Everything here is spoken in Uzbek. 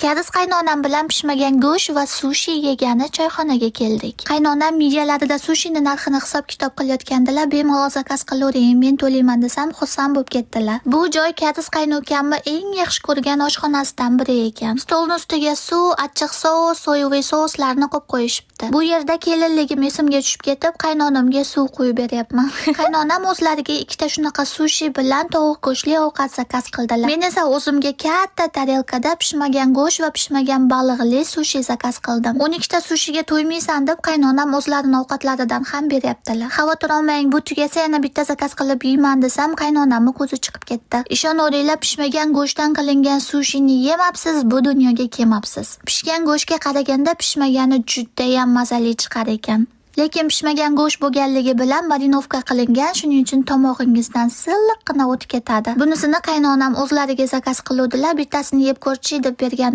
Karis qaynonam bilan pishmagan go'sht va sushi yegani choyxonaga keldik. Qaynonam miyalarida sushini narxini hisob-kitob qilayotgandilar, "Bemalol zakaz qilavering, men to'layman", desam, xursand bo'lib ketdilar. Bu joy karis qaynokamni eng yaxshi ko'rgan oshxonasidan biri ekan. Stolni ustiga suv, achchiq sous, соевый souslarni qo'yib qo'yishibdi. Bu yerda kelinligim esimga tushib ketib, qaynonamga suv quyib beryapman. Qaynonam o'zlariga ikkita shunaqa sushi bilan tovuq go'shtli ovqat zakaz qildilar. Men esa o'zimga katta tarelkada pishmagan go'sht va pishmagan baliqli sushi zakaz qildim. 12 ta sushiga to'ymaysan deb qaynonam o'zlarini ovqatlaridan ham beryaptilar. "Xavotir olmang, bu tugasa yana bitta zakaz qilib yeyman", desam, qaynonamni ko'zi chiqib ketdi. Ishonaveringlar, pishmagan go'shtdan qilingan sushini yemabsiz, bu dunyoga kelmabsiz. Pishgan go'shtga qaraganda pishmagani judayam mazali chiqar ekan. Lekin pishmagan go'sht bo'lganligi bilan marinovka qilingan, shuning uchun tomog'ingizdan silliqqina o't ketadi. Bunisini qaynonam o'zlariga zakaz qiluvdilar, "Bittasini yeb ko'rchi", deb bergan.